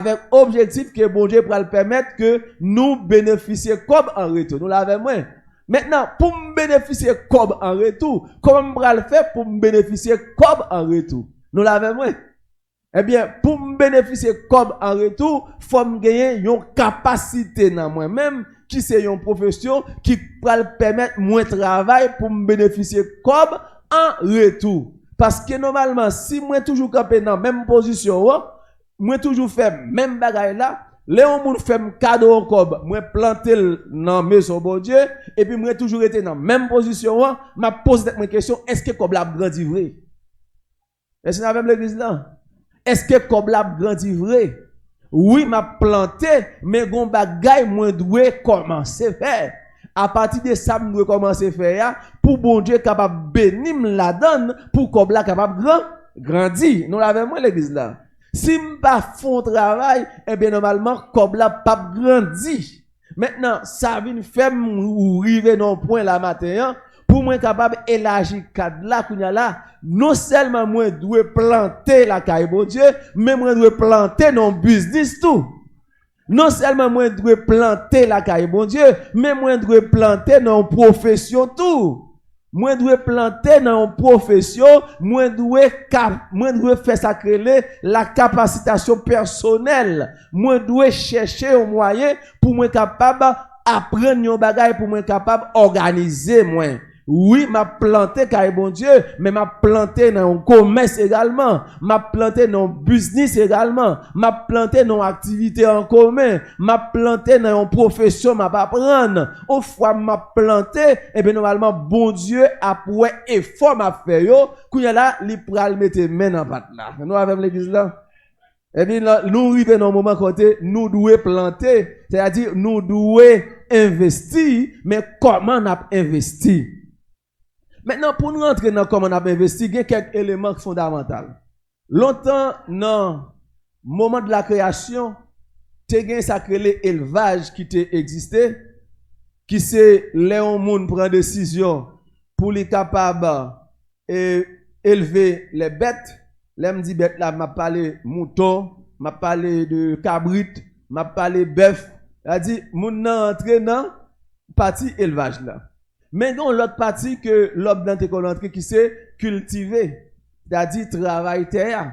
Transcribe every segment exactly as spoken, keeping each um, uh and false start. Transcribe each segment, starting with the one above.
avèk objektif ke Bondye pral pèmèt ke nou benefisye kòb an retou. Nou la avè mwen? Mentnan, pou m benefisye kòb an retou, kòman m pral fè pou m benefisye kòb an retou? Nou la avè mwen? Ebyen, pou m benefisye kòb an retou, fò m genyen yon kapasite nan mwen menm, ki se yon pwofesyon ki pral pèmèt mwen travay pou m benefisye kòb an retou. Paske nòmalman, si mwen toujou kanpe nan menm pozisyon an, mwen toujou fè menm bagay la, lè yon moun fè m kado yon kòb, mwen plante l nan mezon Bondye, epi mwen toujou rete nan menm pozisyon an, m ap poze tèt mwen kesyon, èske kòb la ap grandi vre? Èske n avè m legliz la? Èske kòb la ap grandi vre? Wi, m ap plante, men gon bagay mwen dwe kòmanse fè. Apati de sa m dwe kòmanse fè a, pou Bondye kapab beni m ladan l, pou kòb la kapab gran, grandi. Nou la avè mwen legliz la? Si m pa fè yon travay, ebyen nòmalman kòb la p ap grandi. Mentnan, sa vin fè m rive nan yon pwen la maten an, pou mwen kapab elaji kad la kounye a la, non sèlman mwen dwe plante lakay Bondye, men mwen dwe plante nan yon biznis tou. Non sèlman mwen dwe plante lakay Bondye, men mwen dwe plante nan yon pwofesyon tou. Mwen dwe plante nan yon pwofesyon, mwen dwe ka, mwen dwe fè sa k rele la kapasitasyon pèsonèl. Mwen dwe chèche yon mwayen pou mwen kapab aprann yon bagay, pou mwen kapab òganize mwen. Wi, m ap plante kay Bondye, men m ap plante nan yon komès egalman. M ap plante nan yon biznis egalman. M ap plante nan yon aktivite an komen. M ap plante nan yon pwofesyon m ap aprann. Yon fwa m ap plante, ebyen, nòmalman, Bondye ap wè efò m ap fè yo. Kounye a la, li pral mete men nan pat la. Nou avè m, legliz la? Ebyen, la, nou rive nan yon moman kote nou dwe plante, sètadi nou dwe envesti, men kòman n ap envesti? Mentnan, pou n rantre nan kòman n ap envesti, gen kèk eleman fondamantal. Lontan, nan moman de la kreyasyon, te gen sa k rele elvaj ki te egziste, ki se lè yon moun pran desizyon pou li kapab e, elve lè bèt. Lè m di bèt la, m ap pale mouton, m ap pale de kabrit, m ap pale bèf. Sètadi, moun nan antre nan pati elvaj la. Men gen yon lòt pati ke lòm nan te konn antre ki se kiltive, sètadi travay tè a.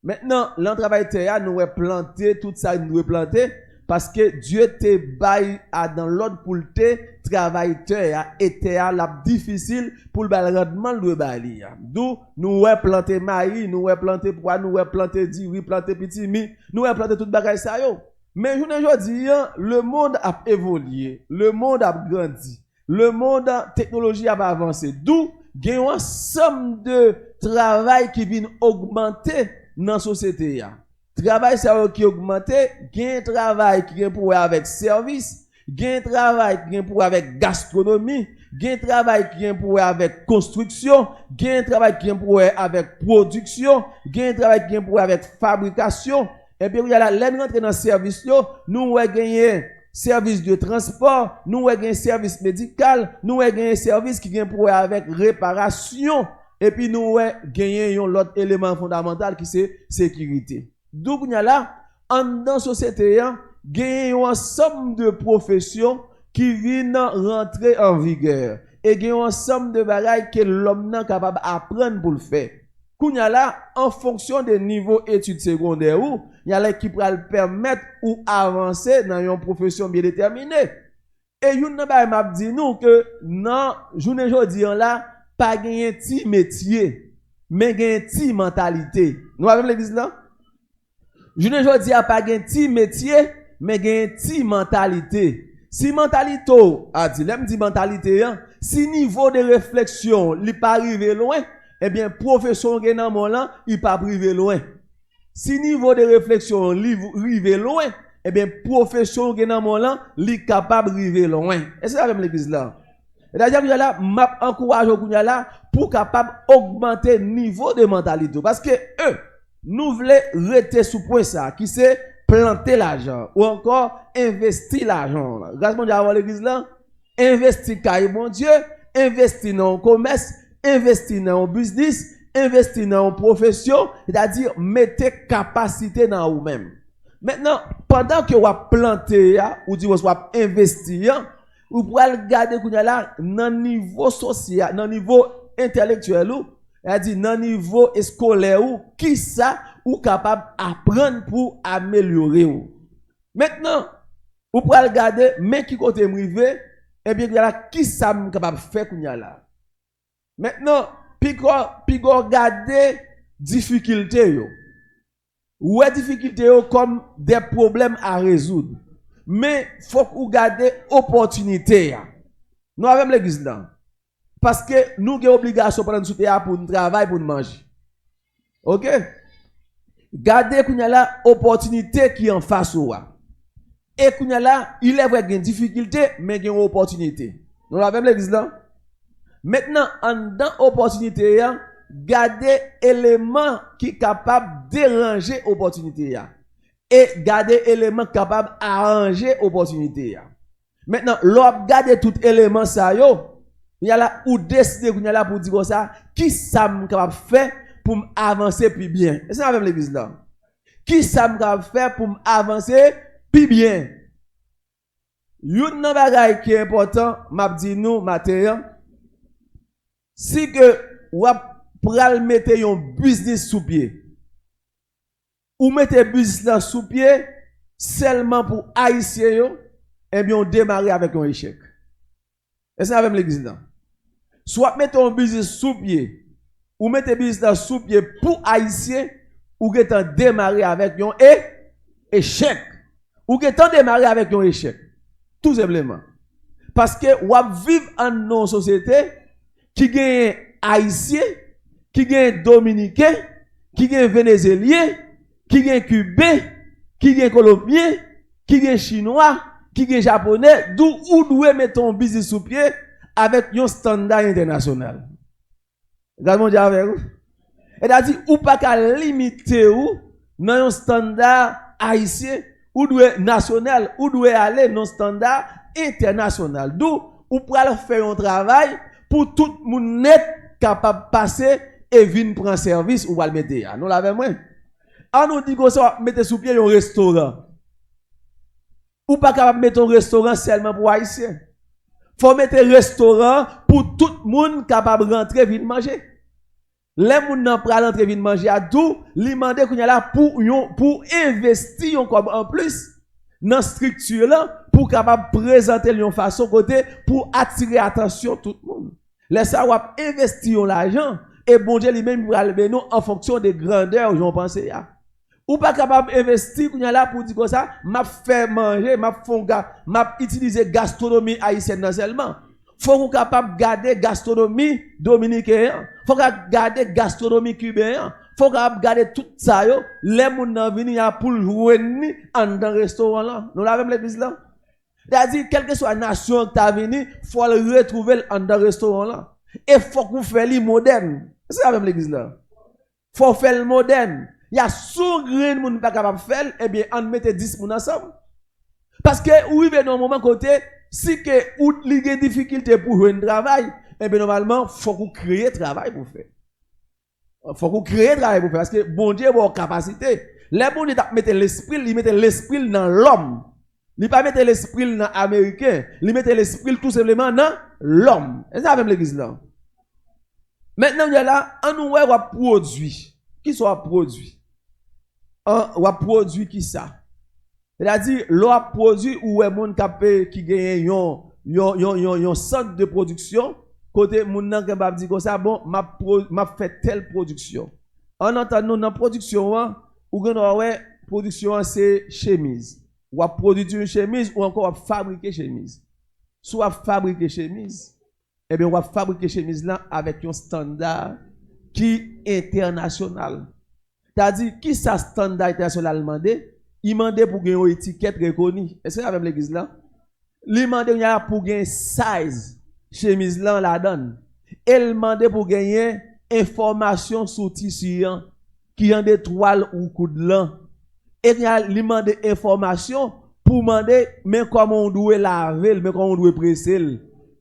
Mentnan, nan travay tè a, nou wè plante, tout sa nou dwe plante, paske Dye te bay Adan lòd pou l te travay tè a, e tè a, l ap difisil pou l bay randman l dwe bay li a. Dou, nou wè plante mayi, nou wè plante pwa, nou wè plante diri, plante pitimi, nou wè plante tout bagay sa yo. Men jounen jodi a, lemonn ap evolye, lemonn ap grandi. Lemonn, teknoloji ap avanse. Dou, gen yon ansanm de travay ki vin ogmante nan sosyete a. Travay sa yo ki ogmante, gen travay ki gen pou wè avèk sèvis, gen travay ki gen pou wè avèk gastwonomi, gen travay ki gen pou wè avèk konstriksyon, gen travay ki gen pou wè avèk pwodiksyon, gen travay ki gen pou wè avèk fabrikasyon. Ebyen, kounye a la, lè n rantre nan sèvis yo, nou wè genyen sèvis de transpò, nou wè genyen sèvis medikal, nou wè genyen sèvis ki gen pou wè avèk reparasyon, epi nou wè genyen yon lòt eleman fondamantal ki se sekirite. Dou kounye a la, anndan sosyete a, genyen yon ansanm de pwofesyon ki vin rantre an vigè, e gen yon ansanm de bagay ke lòm nan kapab aprann pou l fè. Kounye a la, an fonksyon de nivo etid segondè ou, y a lè ki pral pèmèt ou avanse nan yon pwofesyon byen detèmine. E youn nan bagay m ap di nou ke nan jounen jodi an la, pa genyen ti metye, men genyen ti mantalite. Nou avè m legliz la? Jounen jodi a pa gen ti metye, men genyen ti mantalite. Si mantalite w, a di, lè m di mantalite an, si nivo de refleksyon w li pa rive lwen, ebyen pwofesyon w gen nan men w lan, li p ap rive lwen. Si nivo de refleksyon w li rive lwen, ebyen pwofesyon w gen nan men w lan, li kapab rive lwen. Èske w avè m legliz la? Sètadi kounye a la, m ap ankouraje w kounye a la pou w kapab ogmante nivo de mantalite w. Paske, e, nou vle rete sou pwen sa, ki se plante lajan ou ankò envesti lajan w lan. Gras Bondye avè w legliz la, envesti kay Bondye, envesti nan yon komès, envesti nan yon biznis, envesti nan yon pwofesyon, sètadi mete kapasite nan ou menm. Mentnan, pandan ke w ap plante a, ou di w ap envesti a, ou pral gade kounye a la nan nivo sosyal, nan nivo entèlektyèl ou, sètadi nan nivo eskolè ou, kisa ou kapab aprann pou amelyore w. Mentnan, ou pral gade, men ki kote m rive, ebyen, kounye a la, kisa m kapab fè kounye a la? Mentnan, piga w gade difikilte yo. Ou wè difikilte yo kòm de pwoblèm a rezoud. Men, fòk ou gade opòtinite a. Nou avè m legliz la? Paske nou gen obligasyon pandan n sou tè a pou n travay, pou n manje. Oke? Gade kounye a la opòtinite ki anfas ou a. E kounye a la, il est vrai gen difikilte, men gen yon opòtinite. Nou avè m legliz la? Mentnan, anndan opòtinite a, gade eleman ki kapab deranje opòtinite a. E gade eleman ki kapab aranje opòtinite a. Mentnan, lè w ap gade tout eleman sa yo, kounye a la, ou deside kounye a la pou w di konsa, kisa m kapab fè pou m avanse pi byen? Èske n avè m legliz la? Kisa m kapab fè pou m avanse pi byen? Youn nan bagay ki enpòtan, m ap di nou maten an, si ke w ap pral mete yon biznis sou pye, ou mete biznis lan sou pye sèlman pou Ayisyen yo, ebyen, ou demare avèk yon echèk. Èske n avè m legliz la? Si w ap mete yon biznis sou pye, ou mete biznis lan sou pye pou Ayisyen, ou gentan demare avèk yon e, echèk. Ou gentan demare avèk yon echèk. Tou senpleman. Paske w ap viv anndan yon sosyete ki genyen Ayisyen, ki genyen Dominiken, ki genyen Venezyelyen, ki genyen Kiben, ki genyen Kolonbyen, ki genyen Chinwa, ki genyen Japonè, dou ou dwe mete yon biznis sou pye avèk yon estanda entènasyonal. Gad Bondye avèk ou. Sètadi, ou pa ka limite ou nan yon estanda ayisyen, ou dwe nasyonal, ou dwe ale nan estanda entènasyonal. Dou, ou pral fè yon travay pou tout moun nèt kapab pase e vin pran sèvis ou pral mete a. Nou la avè mwen? An nou di konsa, w ap mete sou pye yon restoran. Ou pa kapab mete yon restoran sèlman pou Ayisyen. Fò w mete restoran pou tout moun kapab rantre vin manje. Lè moun nan pral antre vin manje a tou, li mande kounye a la pou yon, pou envesti yon kòb anplis nan estrikti lan, pou kapab prezante l yon fason kote pou atire atansyon tout moun. Lè sa a, w ap envesti yon lajan, e Bondye li menm pral beni w an fonksyon de grandè jan w panse a. Ou pa kapab envesti kounye a la pou di konsa, m ap fè manje, m ap fè yon ga, m ap itilize gastwonomi ayisyèn nan sèlman. Fòk ou kapab gade gastwonomi dominiken an. Fòk ou gade gastwonomi kiben an. Fòk ou kapab gade tout sa yo. Lè moun nan vini a pou l jwenn li anndan restoran lan. Nou la avè m legliz lan? Sètadi, kèlkeswa nasyon an ki ta vini, fò l retwouve l anndan restoran lan. E fòk ou fè li modèn. Èske n avè m legliz lan? Fò w fè l modèn. Ya si yon grenn moun pa kapab fè l, ebyen, ann mete dis moun ansanm. Paske ou rive nan yon moman kote, si ke ou li gen difikilte pou jwenn travay, ebyen, nòmalman, fòk ou kreye travay pou fè. Fòk ou kreye travay pou fè, paske Bondye ba w kapasite. Lè Bondye t ap mete lespri l, li mete lespri l nan lòm. Li pa mete lespri l nan Ameriken, li mete lespri l tou senpleman nan lòm. Èske n avè m legliz lan? Mentnan, kounye a la, ann nou wè w ap pwodui. Kisa w ap pwodui? An, w ap pwodui kisa? Sètadi, lè w ap pwodui, ou wè moun k ap, ki genyen yon, yon, yon, yon, yon sant de pwodiksyon, kote moun nan kapab di konsa, bon, m ap pwo-, m ap fè tèl pwodiksyon. Ann antann nou, nan pwodiksyon an, ou gen dwa wè pwodiksyon an se chemiz. W ap pwodui yon chemiz ou ankò w ap fabrike chemiz. Si w ap fabrike chemiz, ebyen, w ap fabrike chemiz lan avèk yon estanda ki entènasyonal. Sètadi, kisa estanda entènasyonal mande? Li mande pou gen yon etikèt rekoni. Èske n avè m legliz lan? Li mande kounye a pou gen size chemiz lan ladan l. E l mande pou genyen enfòmasyon sou tisi an, ki jan de twal ou koud lan. E kounye a, li mande enfòmasyon pou mande, men kòman w dwe lave l, men kòman w dwe prese l.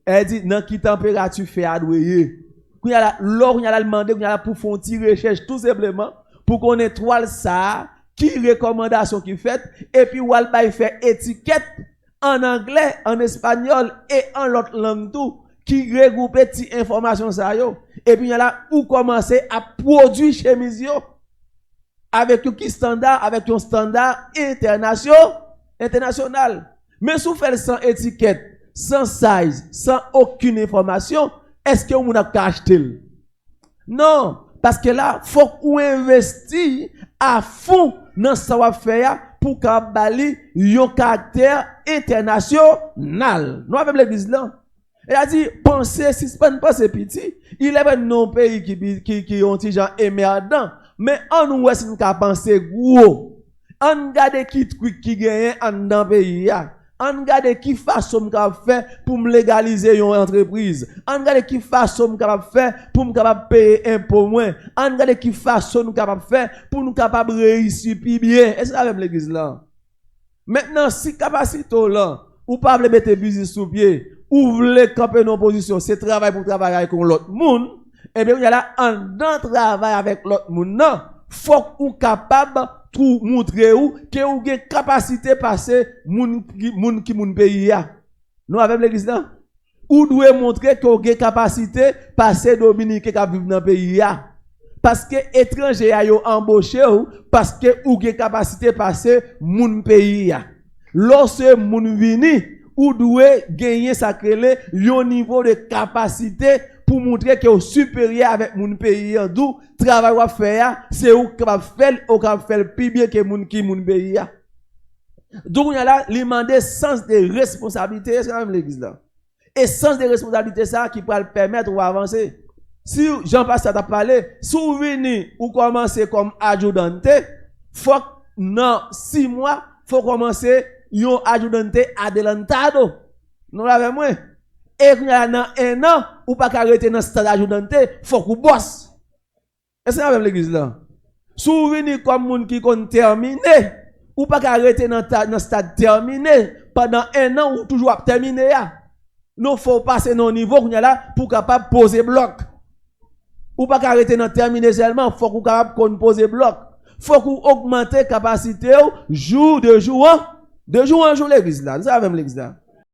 E di, nan ki tanperati fè a dwe ye. Kounye a la, lè w, kounye a la, l mande, kounye a la, pou fè yon ti rechèch, tou senpleman, pou konnen twal sa a, ki rekòmandasyon ki fèt, epi w al bay fè etikèt an anglè, an espanyòl e an lòt lang tou, ki regwoupe ti enfòmasyon sa yo. Epi kounye a la, ou kòmanse ap pwodui chemiz yo avèk yon ki standa, avèk yon standa entènasyon-, entènasyonal. Men si w fè l san etikèt, san size, san okenn enfòmasyon, èske yon moun ap ka achte l? Non, paske la, fòk ou envesti a fon nan sa w ap fè a pou w kapab ba li yon karaktè entènasyonal. Nou avè m legliz lan? E la di, panse, sispann panse piti. Ilèvre nou nan yon peyi ki, ki, ki yon ti jan emèdan, men ann wè si n ka panse gwo. Ann gade ki trik ki genyen anndan peyi a. Ann gade ki fason m kapab fè pou m legalize yon antrepriz. Ann gade ki fason m kapab fè pou m kapab peye enpo mwen. Ann gade ki fason nou kapab fè pou nou kapab reyisi pi byen. Èske n avè m legliz lan? Mentnan, si kapasite w lan, ou pa vle mete biznis sou pye, ou vle kanpe nan yon pozisyon, se travay pou w travay avèk yon lòt moun, ebyen, kounye a la, anndan travay avèk lòt moun nan, fòk ou kapab tou moutre ou ke ou gen kapasite pase moun ki, moun ki moun peyi a. Nou avè m legliz lan? Ou dwe montre ke w gen kapasite pase Dominiken k ap viv nan peyi a. Paske etranje a yo anboche w, paske ou gen kapasite pase moun peyi a. Lè w se moun vini, ou dwe genyen sa k rele yon nivo de kapasite pou montre ke w siperyè avèk moun peyi an. Dou, travay w ap fè a, se ou k kapab fè l, ou kapab fè l pi byen ke moun ki moun peyi a. Dou kounye a la, li mande sans de responsablite. Èske n avè m legliz lan? E sans de responsablite sa a ki pral pèmèt ou avanse. Si, jan pastè a t ap pale, si w vini, ou kòmanse kòm adjudante, fòk nan sis mwa, fò w kòmanse yon adjudante adelantado. Nou la avè mwen? E kounye a la, nan en an, ou pa ka rete nan stad adjudante, fòk ou bòs. Èske n avè m legliz lan? Si w vini kòm moun ki konn tèmine, ou pa ka rete nan ta-, nan stad tèmine, pandan en an, ou toujou ap tèmine a. Non, fò w pase nan yon nivo kounye a la pou w kapab poze blòk. Ou pa ka rete nan tèmine sèlman, fòk ou kapab konn poze blòk. Fòk ou ogmante kapasite w jou de jou an, de jou an jou legliz la. Nou sa avè m legliz la?